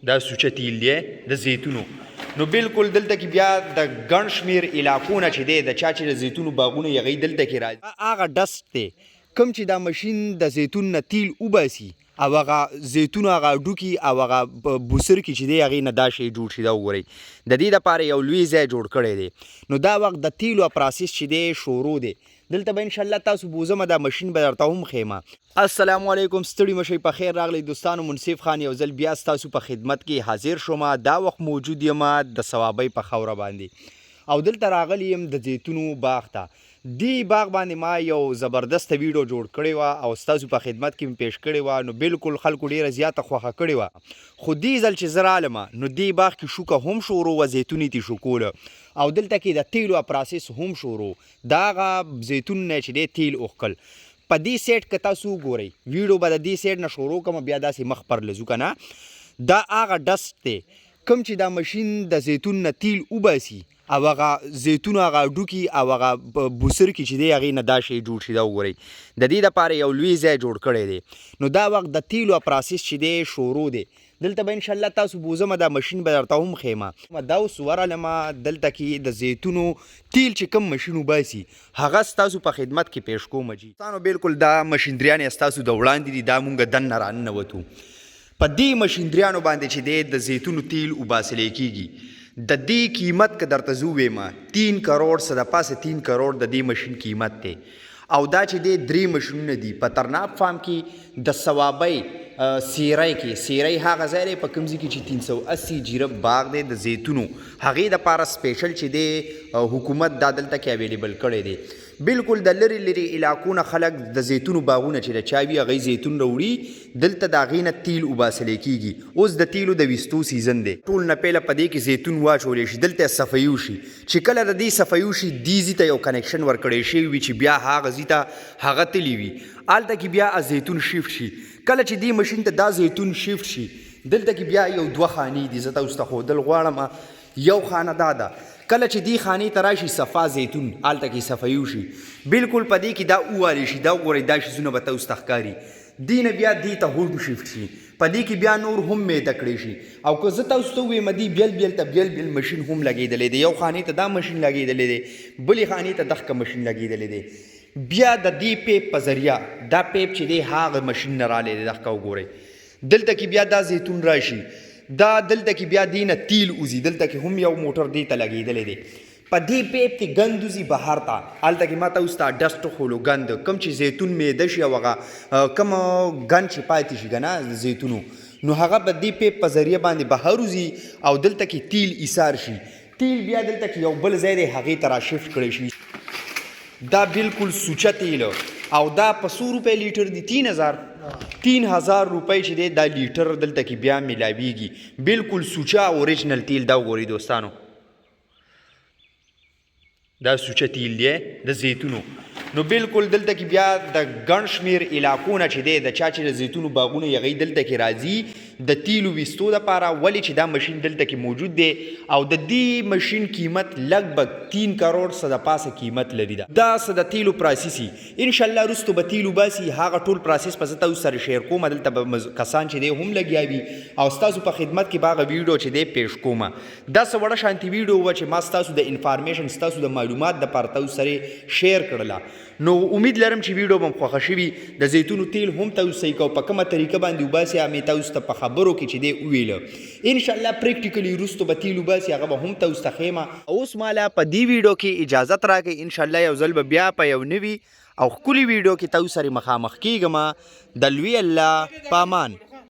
دا سوچه تیل دی د زیتونو. نو بالکل دلته کې بیا د ګڼ شمیر علاقو نه چې دی د چا چې د زیتونو باغونه یې هغوی دلته کې راځي. هغه ډسټ دی کوم چې دا مشین د زیتون نه تیل وباسي او هغه زیتون هغه هډوکي او هغه بوسر کې چې دی هغې نه دا شی جوړ شي. دا وګورئ، د دې دپاره یو لوی ځای جوړ کړی دی. نو دا وخت د تیلو پروسس چې دی شروع دی. دلته به ان شاء الله تاسو بوزم، دا ماشین به درته هم خیمه. السلام علیکم، ستړي مشي، په خیر راغلی دوستانو. منصف خان یو ځل بیا ستاسو په خدمت کې حاضر شوم. دا وخت موجود یم د صوابۍ په خاوره باندې او دلته راغلی یم د زیتونو باغ ته. دی باغ باندې ما یو زبردست ویډیو جوړ کړی و او ستاسو په خدمت کې مې پیش کړی و، نو بالکل خلکو ډیره زیاته خوښه کړې وه. خو دی ځل چې زه رالم نو دی باغ کې شوکه هم شروع وه، زیتون یې ترې شوکول او دلته کې د تیلو پروسس هم شروع، د هغه زیتون نه چې دی تیل وښکل. په دې سیټ که تاسو وګورئ، ویډیو به د دې سیټ نه شروع کوم، بیا داسې مخ پر لځو که نه. دا هغه ډسټ دی کوم چې دا ماشین د زیتون نه تیل وباسي او هغه زیتون هغه هډوکي او هغه بوسر کې چې دی هغې نه دا شی جوړ شي. دا وګورئ، د دې دپاره یو لوی ځای جوړ کړی دی. نو دا وخت د تیلو پروسس چې دی شروع دی. دلته به ان شاء الله تاسو بوزم، دا ماشین به درته هم خیمه. دا اوس ورغلم دلته کې د زیتونو تیل چې کوم ماشین وباسي هغه ستاسو په خدمت کې پیش کوم جی. تاسو بالکل دا ماشیندریانې ستاسو د وړاندې دي. دا مونږ دننه راننوتو. په دې ماشیندریانو باندې چې دی د زیتونو تیل وباسلی کیږي. د دې قیمت که درته زه ووایم، 3 کروړ څه د پاسه، 3 کروړ د دې ماشین قیمت دی. او دا چې دی درې ماشینونه دي په ترناب فارم کې د صوابۍ سیرای کې. سیرای هغه ځای دی په کوم ځای کې چې 380 جریب باغ دی د زیتونو، هغې دپاره سپیشل چې دی حکومت دا دلته کې اویلیبل کړی دی. بالکل د لرې لرې علاقو نه خلک د زیتونو باغونه چې د چا وي هغوی زیتون راوړي، دلته د هغې نه تیل وباسلی کیږي. اوس د تیلو د ویستو سیزن دی. ټول نه پهله په دې کې زیتون واچولی شي، دلته صفایي وشي. چې کله د دې صفایي وشي، دې ځای ته یو کنکشن ورکړی شوی وي چې بیا هغه ځای ته هغه تللی وي، هلته کې بیا زیتون شفټ شي. کله چې دې ماشین ته دا زیتون شفټ شي، دلته کې بیا یو دوه خانې دي، زه تاسو ته ښودل غواړم. یو خانه دا ده. کله چې دې خانې ته راشي صفا زیتون، هلته کې صفایي وشي، بالکل په دې کې دا ووالې شي. دا وګورئ، دا شیزونه به تاسو ته ښکاري. دې نه بیا دې ته هم شفټ شي، په دې کې بیا نور هم میده کړی شي. او که زه تاسو ته ووایم، دې بیل بیل ته بیل بیل ماشین هم لګېدلی دی. یو خانې ته دا ماشین لګېدلی دی، بلې خانې ته دغه ماشین لګېدلی دی. بیا د دې پیپ په ذریعه، دا پیپ چې دی هغه ماشین نه رالی دی، دغه وګورئ، دلته کې بیا دا زیتون راشي. دا دلته کې بیا دې نه تیل وځي. دلته کې هم یو موټر دې ته لګېدلی دی. په دې پیپ کې ګند وځي بهر ته. هلته کې ما ته اوس دا ډسټ وښولو، ګند کوم چې زیتون میده شي او هغه کوم ګند چې پاتې شي که نه زیتونو، نو هغه په دې پیپ په ذریعه باندې بهر وځي او دلته کې تیل ایسار شي. تیل بیا دلته کې یو بل ځای دی، هغې ته را شفټ کړی شي. دا بالکل سوچه تیل او دا په څو روپۍ لیټر دی؟ 3000، 3000 روپۍ چې دی دا لیټر دلته کې بیا ملاویږي. بالکل سوچه اوریجنل تیل. دا وګورئ دوستانو، دا سوچه تیل دی د زیتونو. نو بالکل دلته کې بیا د ګڼ شمیر علاقو نه چې دی د چا چې د زیتونو باغونه یې هغوی دلته کې راځي د تیلو ویستو دپاره، ولې چې دا ماشین دلته کې موجود دی او د دې ماشین قیمت لږ بګ 3 کروڑ څه د پاسه قیمت لري. دا څه د تیلو پروسس انشاءالله وروسته به تیل وباسي. هغه ټول پروسس به زه تاسو سره شیر کوم. دلته به کسان چې دی هم لګیا وي او ستاسو په خدمت کې به هغه ویډیو چې دی پیش کوم. دا څه وړه شانتي ویډیو وه چې ما ستاسو د انفارمیشن، ستاسو د معلومات د پاره تاسو سره شیر کړله. نو امید لرم چې ویډیو به مو خوښه شوي. د زیتونو تیل هم تاسو صحیح کو په کومه طریقه باندې وباسي مې تاسو ته په خبرو کې چې دی وویل. ان شاء الله پریکټیکلی وروسته به تیل وباسي، هغه به هم تاسو ته ښیم. اوس ماله په دې ویډیو کې اجازت راکړئ. ان شاء الله یو ځل به بیا په یو نوي او ښکلي ویډیو کې تاسو سره مخامخ کیږم. د لوی الله پامان.